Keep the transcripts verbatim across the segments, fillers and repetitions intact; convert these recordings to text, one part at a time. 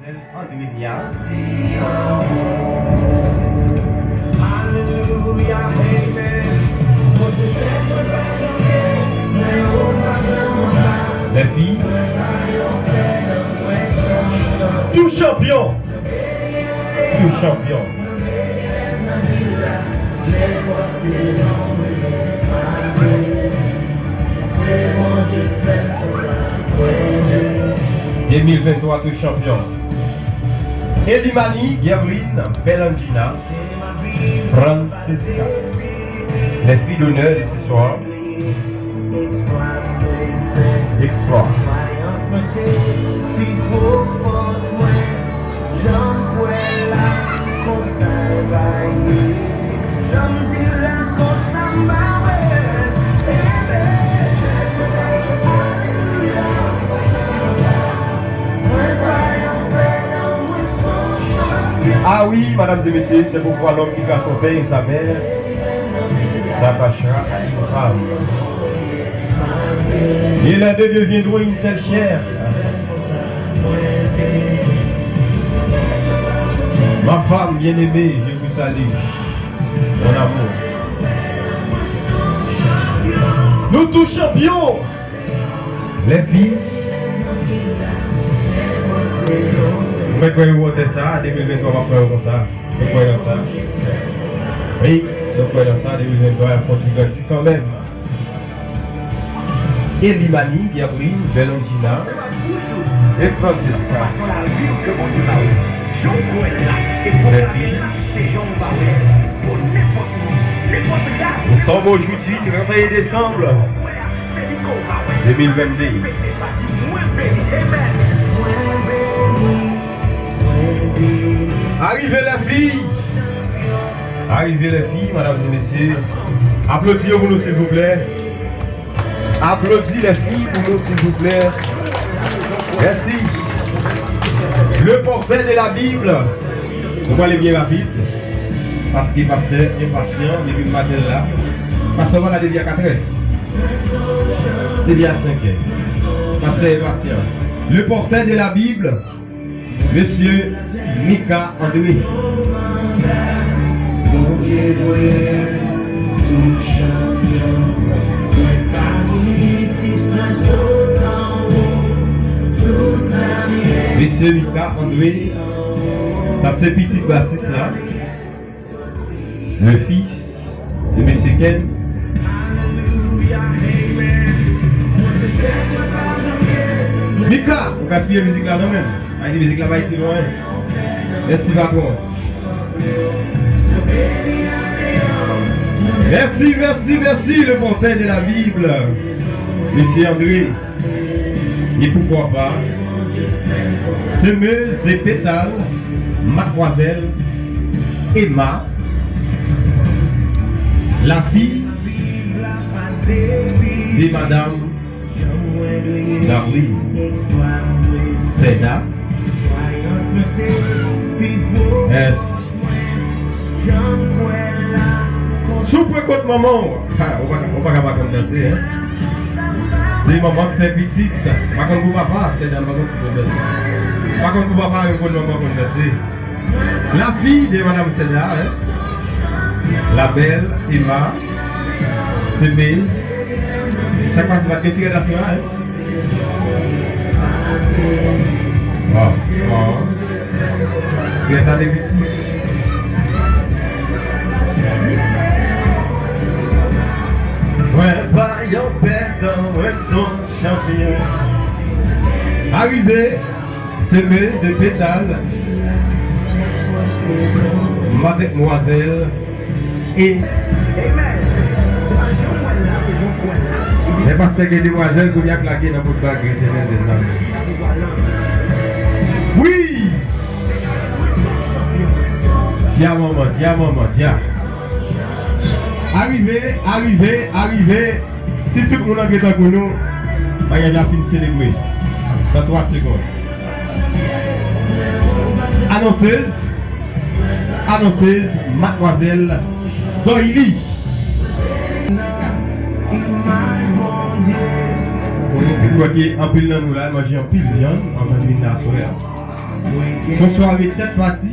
André Nia. Lèfi. Tou chanpyon. Tou chanpyon. De mil venntwa, tou chanpyon. Elimani, Guerline, Bèlandjina, Francesca. Les filles d'honneur de ce soir. Exploit. Ah oui, mesdames et messieurs, c'est pourquoi l'homme quittera son père et sa mère s'attachera à une femme. Et les deux deviendront une seule chair. Ma femme bien-aimée, je vous salue. Mon amour. Nou tou chanpyon! Lèfi. Mwen kwè yo wotè sa, de mil venntwa m ap kwè yo konsa. Mwen kwè nan sa. Wi, mwen kwè nan sa, de mil venntwa ap fè yon ti grandi kanmenm. Elimani, Guerline, Bèlandjina, e Francesca. Lèfi. Nous sommes aujourd'hui trente et un décembre deux mille vingt-deux. Arive lèfi. Arive lèfi, mesdames et messieurs. Aplodi yo pou nou, silvouplè. Aplodi lèfi pou nou, silvouplè. Mèsi. Le portrait de la Bible. Nou prale byen rapid. Paske pastè enpasyan depi maten la. Pastè pa la depi a katrè. Depi a senkè. Pastè enpasyan. Le portrait de la Bible. Mesye Mika André. Mesye Mika André, sa se pitit basis la. Le fils de Mesye Ken. Mika, ou gaspiye mizik la non menm. Ay di mizik la pa itil mwen. Mèsi patwon. Mèsi, mèsi, mèsi, le portrait de la Bible. Mesye André. Et pourquoi pas, semeuse de pétales, mademoiselle Emma, la fille de madame Gabriel Seda. Yes. Si w pran kont manman w, ha, ou pa, ou pa ka pa konn danse, hein. Se manman k fè pitit. Pa konn pou papa, Seda, pa konn pou papa. Pa konn pou papa, yo konn manman konn danse. La fille de madame Seda, hein. La belle Emma, semeuse. Sa k pase, pa t gen sigarèt la, hein. Waw, waw. Sigarèt la te piti. Mwen pa yon pèdan, mwen se yon chanpyon. Arive, semeuse de pétales, mademoiselle E. Men pastè gen demwazèl kounye a k lage nan bout bag Etènèl dèzame. Wi! Dya manman, dya manman, dya. Arive, arive, arive. Si tout moun antre tankou nou, bagay la fin selebre. Nan twa segonn. Anonsez, anonsez, madmwazèl Doyly. Mwen kwè ke anpil nan nou la manje anpil vyann anvan vin la aswè a. Se yon sware tèt pati.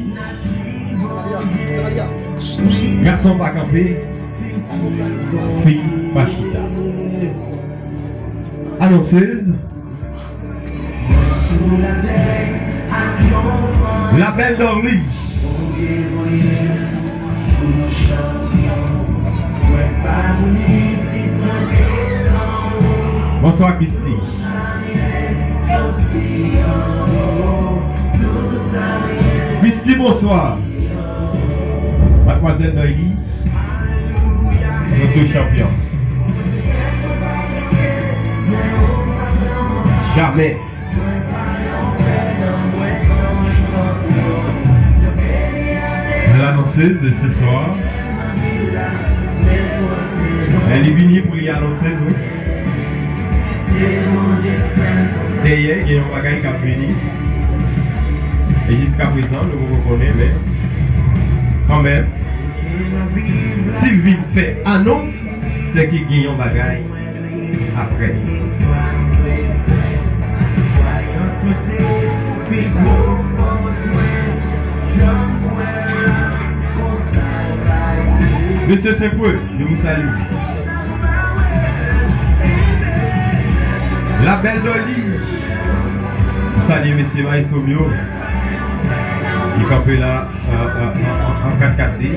Gason pa kanpe, fi pa chita. Anonsez. La belle Dorly. Bonsoir, Christy. Christy, bonsoir. Mademoiselle Dorly, nou tou chanpyon. Jamè. L anonsez se swa. Men li vini pou li anonse nou. Dèyè, gen yon bagay k ap vini. E jiskaprezan, nou poko konnen, men kanmenm, si l vin fè anons, se ke gen yon bagay apre. Mesye Senpwe, je vous salue. La belle Dolly. Nou salye mesye Maestro m yo. Li kanpe la, euh, euh, an, an, an kat kat de.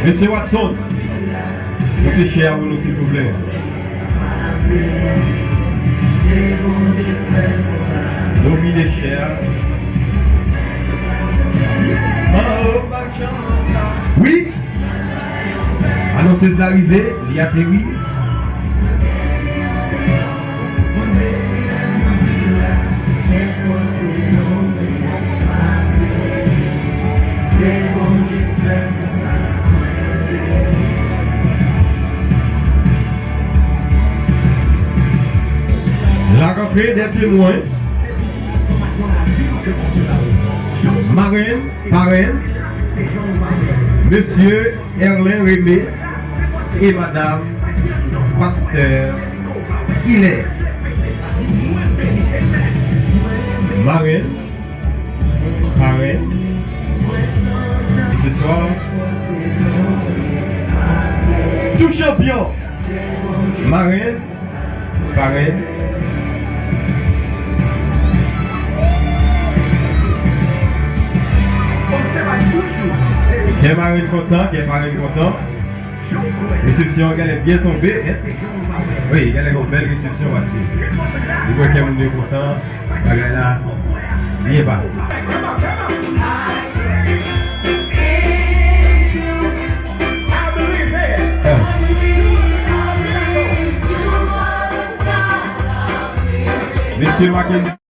Mesye Watson, moute chè a pou nou, silvouplè. Domine chè a. Wi. Anonsez la rive, li ateri. La rantre dè temwen. Marenn, parenn, mesye Erlen Rene e madam pastè Ilè. Marenn, parenn, e se swa, tou chanpyon, marenn, parenn. Kè marenn kontan, kè parenn kontan. Resepsyon an genlè byen tonbe, en? Wi, genlè gon bèl resepsyon paske li kwè kè moun yo kontan, bagay la byen pase. Ah. Mesye Mackenzie.